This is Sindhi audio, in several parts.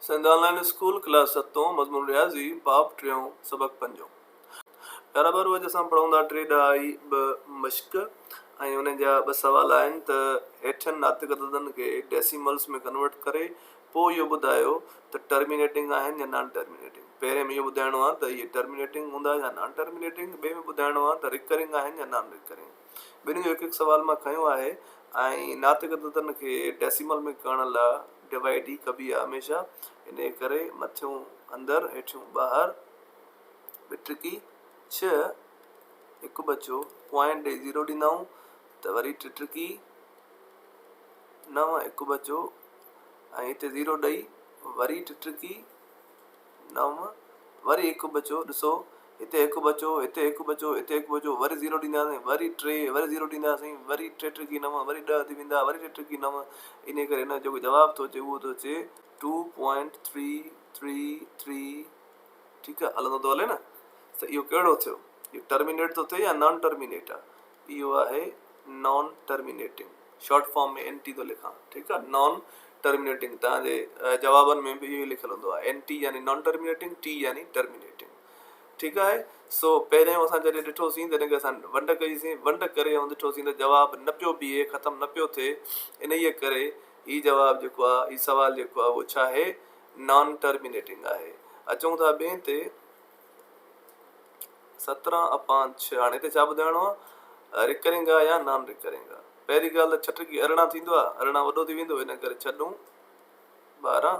سنڌ آن لائين اسڪول ڪلاس ستون مضمون رياضي باب ٽيون سبق پنجون پيارا ٻارو اڄ اسان پڙهون ٿا ٽي ڏهائي ٻه مشق ۽ ان جا ٻه سوال آهن ته هيٺين ناتڪ عددن کي ڊيسيملس ۾ ڪنورٽ ڪري پوء اهو ٻڌايو ته ٽرمينيٽنگ آهن يا نان ٽرمينيٽنگ پهرين ۾ اهو ٻڌائڻو آهي ته اهي ٽرمينيٽنگ هوندا يا نان ٽرمينيٽنگ ٻئي ۾ ٻڌائڻو آهي ته ريڪرنگ آهن يا نان ريڪرنگ ٻنهي جو هڪ هڪ سوال مان کنيو آهي ۽ ناتڪ عددن کي ڊيسيمل ۾ ڪرڻ لا ڊوائيڊ ئي ڪبي آهي هميشه انهيء ڪري مٿيون اندر هيٺيون ٻاهر ٻه ٽڪي ڇهه هڪ بچو پوائنٽ ڏئي زيرو ڏيندائون ته وري ٽي ٽڪي نو هڪ بچو ۽ هتي زيرو ڏئي وري ٽي ٽڪي نو وري هڪ بچو ڏسو هتي هڪ بچو هتي هڪ بچو هتي هڪ بچو وري زيرو ڏينداسين وري ٽي وري زيرو ڏينداسين وري ٽي ٽڪي نو وري ڏهه ٿي ويندا وري ٽي ٽڪي نو انهي ڪري هن جو جيڪو جواب ٿو اچي اهو ٿو اچي two point three three three ٺيڪ آهي هلندو ٿو هلي نه ته اهو ڪهڙو ٿيو اهو ٽرمينيٽ ٿو ٿئي يا نان ٽرمينيٽ آهي اهو آهي non terminating short form ۾ N T ٿو لکان ٺيڪ آ نان ٽرمينيٽنگ توهان جي جوابن ۾ به اهو ئي لکيل هوندو آ اين ٽي يعني نان ٽرمينيٽنگ ٽي يعني ٽرمينيٽنگ ٺيڪ آهي سو پهريون اسان جڏهن ڏٺوسين تڏهن کي اسان ونڊ ڪئيسين ونڊ ڪري ۽ ڏٺوسين ته جواب نه پيو بيهي ختم نه پيو ٿئي انهيء ڪري هي جواب جيڪو آ هي سوال جيڪو آ اهو ڇا آهي نان ٽرمينيٽنگ آهي اچون ٿا ٻئي تي 17 اپان ڇهه هاڻي هتي ڇا ٻڌائڻو آهي ريڪرنگ آهي يا نان ريڪرنگ آهي پهرين ڳالهه ته ڇهه ٽڪي 18 ٿيندو آهي 18 وڏو ٿي ويندو ان ڪري ڇهه ڏون 12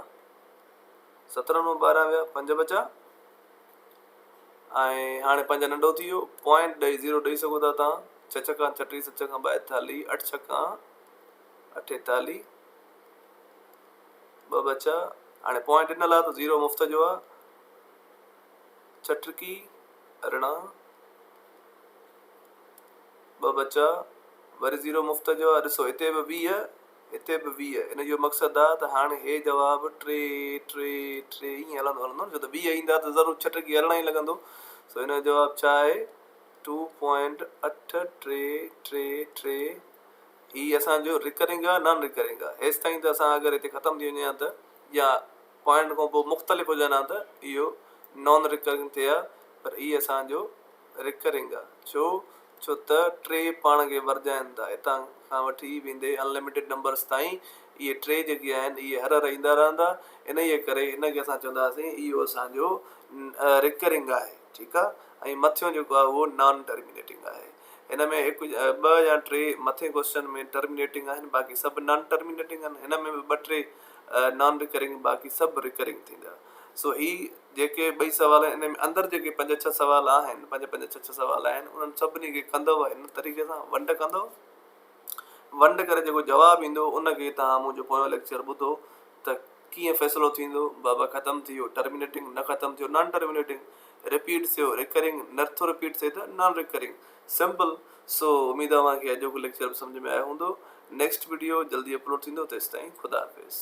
17 مان 12 ويا پنج بچا ۽ هاڻي پنج ننڍو ٿي ويو پوائنٽ ڏئي زيرو ڏئي سگهو ٿا تان ڇهه ڇهه کان 36 7 کان 42 اٺ ڇهه کان 48 ٻه بچا هاڻي پوائنٽ ڏنل آهي ته زيرو مفت جو آهي ڇٽڪي 18 ٻه بچا وري زيرو مفت جو آ ڏسو هتي به 20 هتي به 20 ان جو مقصد آ ته هاڻي هي جواب ٽي ٽي ٽي ائين هلندو هلندو ڇو ته 20 ايندا ته ضرور ڇٽڪي 18 ئي لڳندو سو ان جو جواب ڇا آهي ٽو پوائنٽ اٺ ٽي ٽي ٽي هي اسان جو ريڪرنگ آ نان ريڪرنگ آ هيستائين ته اسان اگر هتي ختم ٿي وڃي ها ته يا پوائنٽ کان پوء مختلف هجن ها ته اهو نان ريڪرنگ ٿئي ها پر هي اسان جو ريڪرنگ آ ڇو ڇو ته ٽي پاڻ کي ورجائن ٿا هتان کان وٺي ويندي ان لميٽيڊ نمبرس تائين اهي ٽي جيڪي آهن اهي هر هر ايندا رهندا انهيء ڪري هن کي اسان چونداسين اهو اسان جو ريڪرنگ آهي ٺيڪ آ ۽ مٿيون جيڪو آهي اهو نان ٽرمينيٽنگ آهي هن ۾ هڪ ٻه يا ٽي مٿين ڪوسچن ۾ ٽرمينيٽنگ آهن باقي سڀ نان ٽرمينيٽنگ آهن هن ۾ به ٻه ٽي نان ريڪرنگ باقي سڀ ريڪرنگ ٿيندا سو هي جيڪي ٻئي سوال آهن ان ۾ اندر جيڪي پنج ڇهه سوال آهن پنج پنج ڇهه ڇهه سوال آهن انهن سڀني کي ڪندو هن طريقي سان ونڊ ڪندو ونڊ ڪري جيڪو جواب ايندو ان کي توهان منهنجو پويون ليڪچر ٻڌو ته ڪيئن فيصلو ٿيندو بابا ختم ٿي ويو ٽرمينيٽنگ نه ختم ٿيو نان ٽرمينيٽنگ رپيٽ ٿيو ريڪرنگ نه ٿو رپيٽ ٿئي ته نان ريڪرنگ سمپل سو اميد اوهان کي اڄوڪو ليڪچر به سمجھ ۾ آيو هوندو نيڪسٽ وڊيو جلدي اپلوڊ ٿيندو تيستائين خدا حافظ.